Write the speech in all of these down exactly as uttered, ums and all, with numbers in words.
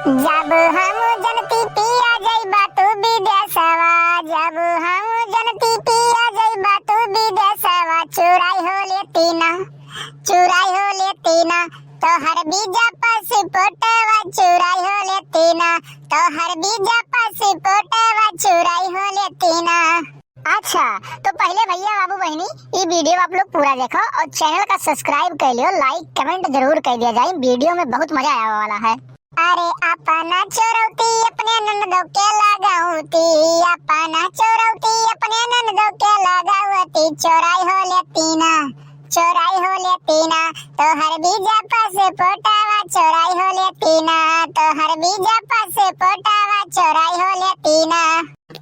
जब हम जनती पिया जइबा तू विदेशवा, जब हम जनती पिया जइबा तू विदेशवा, चुराई हो लेती ना, चुराई हो लेती ना, तोहर वीजा पासपोर्टवा चुराई हो लेती ना, तोहर वीजा पासपोर्टवा चुराई हो लेती ना। अच्छा, तो पहिले भइया, बाबू, बहिनी, ई video आप लोग पूरा देखो और channel का subscribe कर लियो, like, comment जरूर कर दिया जाए। Video में बहुत मजा आवे वाला है। अरे अपना चोरौती अपने ननदो के लगावती, अपना चोरौती अपने ननदो के लगावती, चोराई हो लेती ना, चोराई हो लेती ना, तोहर वीजा पासपोर्टवा चोराई हो लेती ना, तोहर वीजा पासपोर्टवा चोराई हो लेती ना।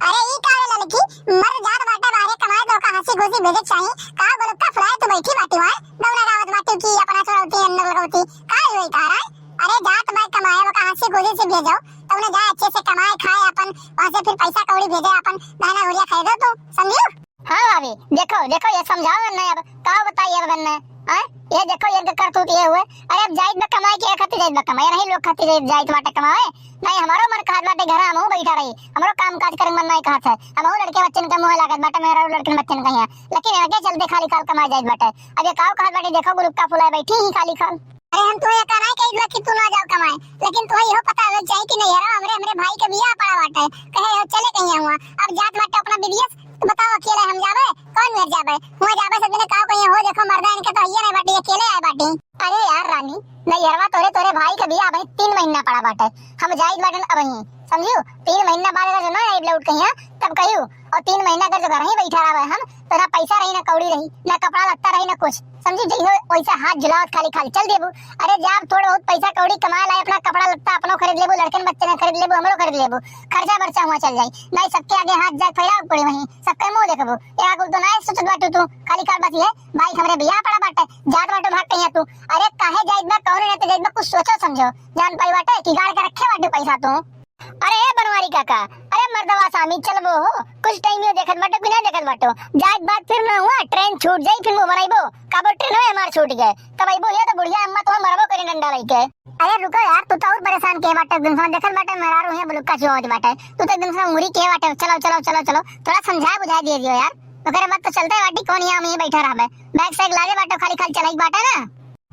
अरे ई का रे ललकी, मर्द जात बाटे बाहरे कमाए तो ओका हँसी खुशी भेजे के चाही। का गोलुक्का फुलाए तू बैठी बाटी वहाँ, दौड़ा गावत बाटी कि अपना चोरौती अन्नर लगौती, का होई तारा? अरे जात बाय कमाए ओका हँसी खुशी से भेजो, तौने जाए अच्छे से कमाए खाए अपन, वहाँ से फिर पैसा कौड़ी भेजे अपन गहना गुड़िया खरीदो तू, समझियो? हाँ भाभी, देखो, देखो, ये समझाओ ना अब, का बताई अब बन्ने, हैं? ये देखो, ये करतूत ये हुए। अरे अब जाइत बा कमाए के खातिर जाइत बा कमाए, नहीं लोग खातिर जाइत, जाइत बाटे कमाए। नहीं, हमारो मन कहत बाटे घर हमहू बैठा रही, हमरो काम काज करे मन नहीं कहत है, हमहू लड़के बच्चन के मुँह लागत बाटे, मेहरारू लड़कन बच्चन के यहाँ, लेकिन इनके चलते खाली खाल कमाए जाइत बाटे। अब ये काव कहत बाटे, देखो गुलुक्का फुलाए बैठी ही खाली खाल। अरे हम तुम्हें ये कहना है कि, कि तू ना जाओ कमाए, लेकिन तुम्हें यहो पता होना चाहिए कि नहीं यार, हमरे, हमरे भाई के बियाह पड़ा बाटे, कहे हो चले कहीं हुआ, अब जात बाटे अपना विदेश, तो बताओ अकेले हम जाबे, कौन मेर जाबे, हुआ जाबे सब जने काव कहीं हो, देखो मर्दा इनके तो हइये नहीं बाटी, अकेले आए बाटी। अरे यार रानी, नैहरवा तोरे, तोरे भाई के बियाह अबहीं तीन महीना पड़ा बाटे, हम जाइत बाटन अबहीं, समझियो? तीन महीना बाद अगर ना आइब लौट कहिया, तब कहियो, और तीन महीना अगर जो घर ही बैठा रहबे हम, तो ना पैसा रही, ना कौड़ी रही, ना कपड़ा लत्ता रही, ना कुछ, समझी? जइहो वैसे हाथ झुलावत खाली खाली चल देबू। अरे जाब थोड़ा बहुत पैसा कौड़ी कमा लाए, अपना कपड़ा लत्ता अपनो खरीद लेबू, लड़कन बच्चन खरीद लेबू, हमरो खरीद लेबू, खर्चा बर्चा हुआ चल जाई, नहीं सबके आगे हाथ जाके फैलावे पड़ी वहीं, सबके मुँह देखबू। या कुल तो ना सोचत बाटू तू, खाली खाल बस ये भाई हमरे बियाह पड़ा बाटे, जात बाटू भाग कहिया तू। अरे काहे जाइत बा, कौन रहते जाइत बा, कुछ सोचो समझो। जान पाई बाटे कि गाड़ के रखे बाटू पैसा तू। अरे ए बनवारी काका, अरे मर्दवा सामी चलबो हो, कुछ time यो देखत बाटो कि नहीं देखत बाटो, जाइत बात फिर ना हुआ, train छूट जाई फिर मुँह बनाइबो, काबर train में हमार छूट गए, तब अइबो ये तो बुढ़िया अम्मा तुम्हें मरबो करी डंडा लेके। अरे रुको यार, तू तो और परेशान के बाटे, एकदम से देखत बाटे मेहरारू है बुलुक्का चुआवत बाटे, तू तो एकदम से मुरी के बाटे, चलो चलो चलो चलो, थोड़ा समझा बुझा दिए दियो यार। ओकरे बाद तो चलते बाटी, कौन यहाँ में बैठा रहबे? बैग सैग लादे बाटो, खाली खाली चलई बाटे ना।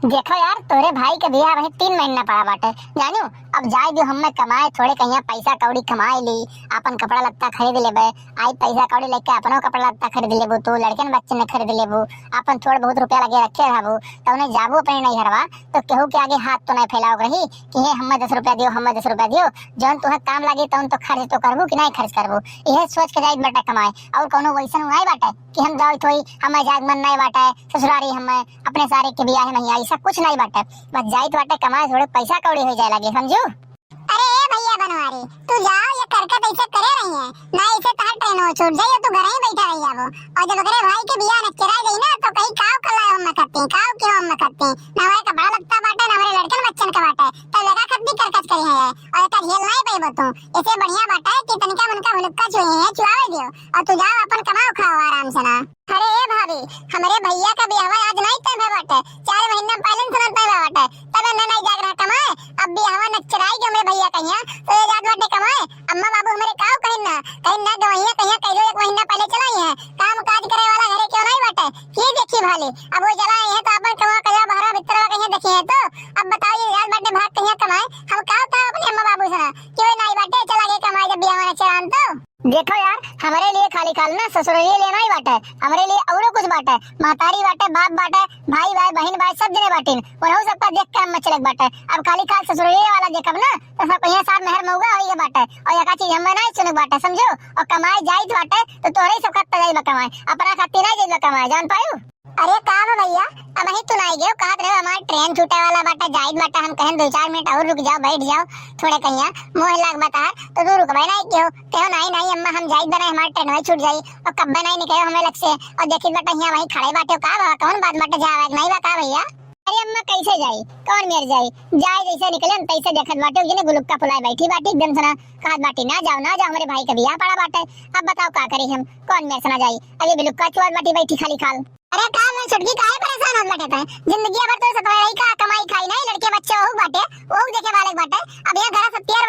देखो यार, तोरे भाई के बियाह वही तीन महीना पड़ा बाटे, जानियो। अब जाए दियो हमें कमाए, थोड़े कहिया पैसा कौड़ी कमाए ली, आपन कपड़ा लत्ता खरीद लेबे, आई पैसा कौड़ी लेके अपनो कपड़ा लत्ता खरीद लेबू, तू लड़कन बच्चन खरीद लेबू, आपन थोड़ बहुत रुपया लगे रखे रहबू, तो उन्हें जाबू अपने नैहरवा, तो केहू के आगे हाथ तो नहीं फैलाओ रही कि हे हमें दस रुपया दियो, हमें दस रुपया दियो, जौन तुहे काम लागी तौन तो खर्च तो करबू कि नहीं खर्च करबू, यह सोच के जाइत बाटे कमाए। और कोनो वैसन नहीं बाटे कि हम जाइत होई, हमें जाए मन नहीं बाटे, ससुरारी हमें अपने सारे के बियाह नहीं आई, ऐसा कुछ नहीं बाटे। बस जाइत बाटे कमाए, थोड़े पैसा कौड़ी हो जाए लगे, समझू? अरे ए भैया बनवारी, तू जाओ, ये करकत ऐसे करे रही है, ना ऐसे तहार train हो छूट जाई, तू घर ही बैठा रही जाबो। और जब ओकरे भाई के बियाह नचराई गई ना, तो कहीं काव कला हम में करते हैं, काव क्यों हम में करते हैं, ना हमारे कपड़ा लत्ता बाटे, ना हमारे लड़कन बच्चन का बाटे, तब लगा खत भी करकत करी है, और एकर झेल नहीं पाइबो तू। ऐसे बढ़िया बाटे कि तनिका मनका हुलुक्का छुए हैं, चुआवे दियो, और तू जाओ अपन कमाओ खाओ आराम से ना। अरे ए भाभी, हमरे भैया का बियाहवा आज नहीं तय भय बाटे, चार महीना पहले से तय भय बाटे, तब ना नहीं जाग रहा कमाए। अब बियाहवा नचराई के हमरे भैया कहिया, तो ये जात बाटे कमाए। अम्मा बाबू हमरे काव कहिन ना, कहिन ना गवैया कहिया कहियो एक महीना पहले चलाई है, काम काज करे वाला घरे क्यों नहीं बाटे, के देखी भाले। अब वो चला आई है तो अपन कमा कजा बहरा भीतर कहिया देखी है तो। अब बताओ ये जात बाटे भाग कहिया कमाए, हम काव था अपने अम्मा बाबू से ना, क्यों नहीं बाटे चला गए कमाए जब बियाहवा नचरान तो। देखो यार, हमरे लिए खाली खाल ना ससुरलिए लेना ही बाटे, हमरे लिए औरो कुछ बाटे, महतारी बाटे, बाप बाटे, भाई भाई, बहिन भाई, सब जने बाटिन, उन्हों सबका देख के हम चलक बाटे। अब खाली खाल ससुरलिए वाला देखब ना, तो सब कहिया सार मेहर मौगा होई के बाटे, और एका चीज हमें नहीं सुनक बाटे, समझो? और कमाए जाइत बाटे, तो तोहरे ही सब खत्ता जाई बा कमाए, अपना खातिर नहीं जाई बा कमाए, जान पायू? अरे का बा भैया, अबही तू नाई गयो, कहत रहे हमार train छूटे वाला बाटे, जाइत बाटे, हम कहेन दो चार मिनट और रुक जाओ, बैठ जाओ थोड़े कहिया, मोह लाग बतार, तो तू रुकबे नाई गयो, कहो नाई नाई अम्मा हम जाइत बा नाई, हमार train वही छूट जाई, और कब्बे नाई निकलो हमें लग से, और देखित बाटे हियाँ वहीं खड़े बाटे, का बा, कौन बात बाटे, जा आवाज नहीं बा का भैया? अरे अम्मा कैसे जाई, कौन मेर जाई, जाए जैसे निकले हम तैसे देखत बाटे, जिन्हें गुलुक्का फुलाए बैठी बाटी एकदम सना, कहत बाटी ना जाओ ना जाओ, हमारे भाई का बियाह पड़ा बाटे, अब बताओ का करी हम, कौन मेर सना जाई, अरे बिलुक्का चुआत बाटी बैठी खाली खाल। अरे का मैं छुटकी काहे परेशान होत बाटे तै? जिंदगी भर तो सतवे रही का, कमाई खाई नहीं, लड़के बच्चे ओहू बाटे, ओहू देखे वाले बाटे। अब यहाँ घर सत्यार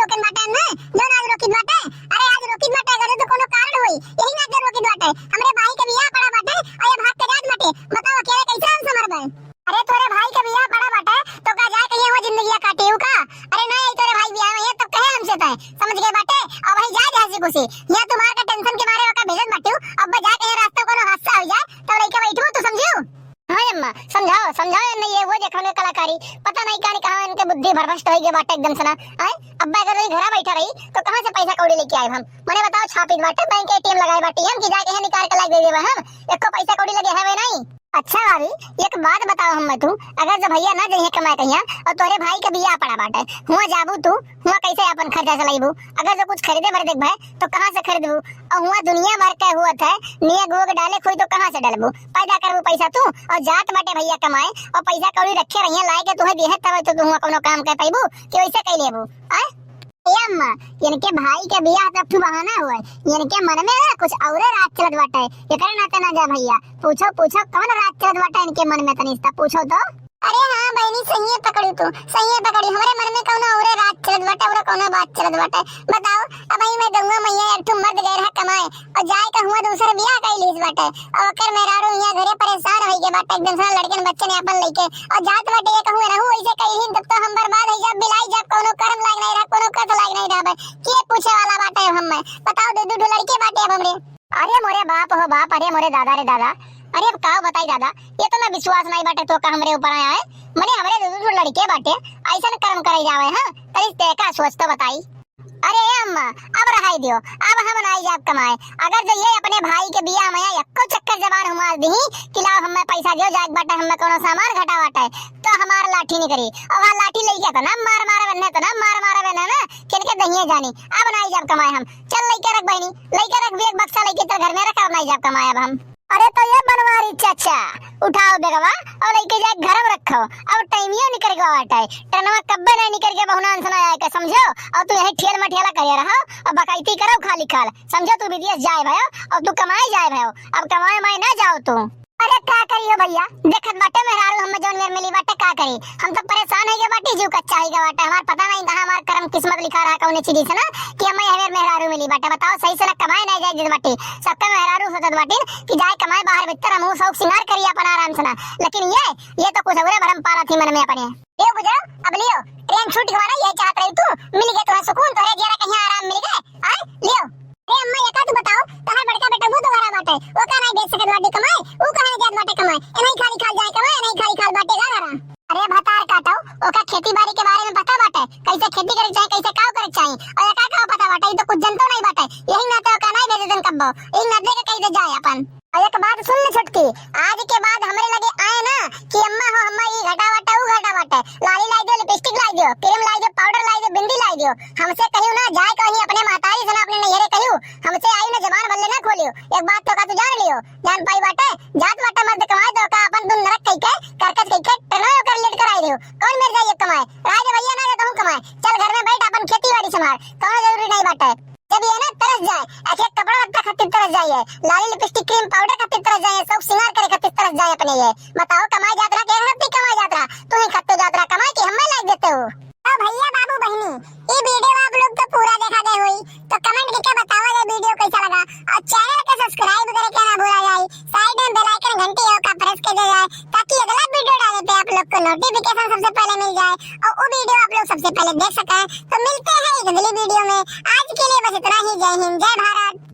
रोकित बाटे ना, जौन आज रोकित बाटे। अरे आज रोकित बाटे, अगर तो कोनो कारण होई, यही नाते रोकित बाटे। हमरे भाई के बियाह पड़ा बाटे, अउ ये भाग के जात बाटे। बताओ अकेले कैसे हम संभरबे? अरे तोरे भाई के बियाह पड़ा बाटे, तो का जाए कहिया हुआ जिंदगिया काटी हूँ का? अरे नहीं आई तोरे भाई बियाह में, ये तो कहे हमसे तय, समझ गए बाटे? अब वही जाए हंसी खुशी, यहाँ तुम्हार का tension के मारे ओका भेजत बाटी हूँ। अब जाए कहिया रास्ता कोनो हादसा हो जाए, तब लइके बैठू तू, समझू? हाँ अम्मा, समझाओ, समझाओ, नहीं ये वो देखो ने कलाकारी, पता नहीं कहाँ, कहाँ इनके बुद्धि भ्रष्ट होई गई बाटे एकदम से ना। आए, अब्बा अगर वही घरा बैठा रही, तो कहाँ से पैसा कौड़ी लेके आए हम? मने बताओ, छापित बाटे, बैंक ATM लगाए बाटे हम कि जाके यहाँ निकाल के ला दे देबे हम? एको पैसा कौड़ी लगे हवे नहीं। अच्छा भाभी, एक बात बताओ हमें तू, अगर जो भैया ना जइहे कमाए कहिया और तोरे भाई के बियाह पड़ा बाटे, हुआ जाबू तू, हुआ कैसे अपन खर्चा चलाइबू? अगर जो कुछ खरीदे बरे देखबे तो कहाँ से खरीदबू? और हुआ दुनिया भर के हुआ थे, निया गुआ के डाले खोई तो कहाँ से डालबू? पैदा करबू पैसा तू, और जात बाटे भैया कमाए और पैसा कौड़ी रखे रहिए लाए के तुम्हें दिहे तब तो तू हुआ कोनो काम कर पाइबू कि वैसे कह लेबू? आए? ए अम्मा, इनके भाई के बियाह तब तू बहाना हुआ, इनके मन में ना कुछ औरे राज चलत बाटे। एकरे नाते ना जा भैया, पूछो, पूछो कौन राज चलत बाटे इनके मन में, तनी सा पूछो तो। अरे हाँ बहनी, सही है पकड़ी तू, सही है पकड़ी। हमरे मन में कौनो औरे राज चलत बाटे, औरे कौनो बात चलत बाटे। बताओ, अब ही मैं गंगा मैया एक ठो मर्द गए रहा कमाए, और जाए का हुआ दूसर बियाह कई लीस बाटे। और ओकर मेहरारू यहाँ घरे परेशान होई के बाटे, एकदम से लड़कन बच्चन अपन लेके, और जात बाटे ये कहूँ रहू ऐसे कइलिन, तब तो हम बर्बाद हो जाब, बिलाई जाब, कौनो कर्म लाग नहीं रहा, कौनो कथ लाग नहीं रहा। के पूछे वाला बाटे अब हमें? बताओ, दो दो ठो लड़के बाटे अब हमरे। अरे मोरे बाप हो बाप, अरे मोरे दादा रे दादा, अरे अब का बताई दादा, ये तो ना विश्वास नहीं बाटे तो का हमरे ऊपर आया है, मने हमरे दो दो ठो लड़के बाटे, ऐसन कर्म करे जावे हैं, तनी तेका सोच तो बताई। अरे ए अम्मा, अब रहाई दियो, अब हम नाई जाब कमाए। अगर जो ये अपने भाई के बियाह में एक्को चक्कर जबान हुमार दिही कि लाओ हमें पैसा दियो, जाए बाटे हमें कोनो सामान घटा बाटे, तो हमार लाठी निकरी। और वहाँ लाठी लेके तो ना मार मारे बन्ने, तो ना मार मारे बन्ने ना, किनके दहिए जानी। अब नाई जाब कमाए हम। चल लेके रख बहनी, लेके रख, बैग बक्सा लेके चल घर में रख, अब नाई जाब कमाए अब हम। अरे तो ये बनवारी चाचा, उठाओ बेगवा और लेके जाए घर में रखो। अब टाइमियो निकल गवा बाटे, ट्रेनवा कब्बे नहीं निकल के बहुना अंसना आए के, समझो? और तू यही ठेल मठेला करे रहो और बकैती करो खाली खाल, समझो? तू विदेश जाए भयो और तू कमाए जाए भयो, अब कमाए माए ना जाओ तू। अरे का करियो भैया, देखत बाटे मेहरारू हमें जौन मेर मिली बाटे, का करी? हम तो परेशान हो गए बाटी, जीव कच्चा हो गया बाटे हमार, पता नहीं कहाँ हमार करम किस्मत लिखा रहा कौन चीज से ना कि हमें हमें मेहरारू मिली बाटे। बताओ, सही से ना कमाए नहीं जाए जिस बाटी, सबके मेहरारू सोचत बाटी कि जाए कमाए बाहर भीतर, हम शौक सिंगार करिए अपन आराम से ना, लेकिन ये ये तो कुछ और भरम पाला थी मन में अपने। लियो बुझाओ, अब लियो, ट्रेन छूट गवा ना, ये चाहत रही तू, मिल गए तुम्हें सुकून, तोहरे जियरा कहीं आराम मिल गए, आए लियो। अरे अम्मा, ये का तू बताओ, तोहर बड़का बेटा वो तो घरा बाटे, वो का नहीं भेज सकत बाटे कमाए, वो कहाँ जात बाटे कमाए, ए नहीं खाली खाल जाए कमाए, ए नहीं खाली खाल बाटे का घरा। अरे भतार काटो, ओका खेती बाड़ी के बारे में पता बाटे, कैसे खेती करे के चाहे, कैसे काव करे के चाही, और एका का पता बाटे, ये तो कुछ जनतो नहीं बाटे, यही नाते ओका नहीं भेजे दिन कब्बो, यही नाते के कह दे जाए अपन। और एक बात सुन ले छोटकी, आज के बाद हमरे लगे आए ना कि अम्मा हो, अम्मा ई घटा बाटे, ऊ घटा बाटे, लाली लाई दियो, लिपस्टिक लाई दियो, क्रीम लाई दियो, पाउडर लाई दियो, बिंदी लाई दियो, हमसे कहियो ना, जाए कहीं अपने महतारी से ना, अपने नैहरे कहियो, हमसे आई ना जबान भल्ले ना खोलियो। एक बात तो का तू जान लियो, जान पाई बाटे, जात बाटे मर्द कमाए तो का अपन तुम नरक कह के, करकट कह के, टनो कर लेट कर आई रहो। कौन मेर जाइए कमाए? राज भैया ना जाता हूँ कमाए, चल घर में बैठ अपन खेती बाड़ी संभाल, कौनो जरूरी नहीं बाटे। जब ये ना तरस जाए, एक एक कपड़ा लत्ता खातिर तरस जाए, लाली लिपस्टिक क्रीम पाउडर खातिर तरस जाए, सब सिंगार करे खातिर तरस जाए अपने ये। बताओ, कमाई जात रहा, के खातिर कमाई जात रहा? तू ही खातिर जात रहा कमाई कि हमें लाइक देते हो? तो भैया बाबू बहनी, ये वीडियो आप लोग तो पूरा देखा गए हुई, तो कमेंट करके बताओ ये वीडियो कैसा लगा, और चैनल के सब्सक्राइब करके ना भूला जाए, साइड में बेल आइकन घंटी हो का प्रेस कर दिया जाए, ताकि अगला वीडियो डाले पे आप लोग को नोटिफिकेशन सबसे पहले मिल जाए और वो वीडियो आप लोग सबसे पहले देख सकें। तो मिलते हैं एक अगली वीडियो में, आज के लिए बस इतना ही। जय हिंद, जय भारत।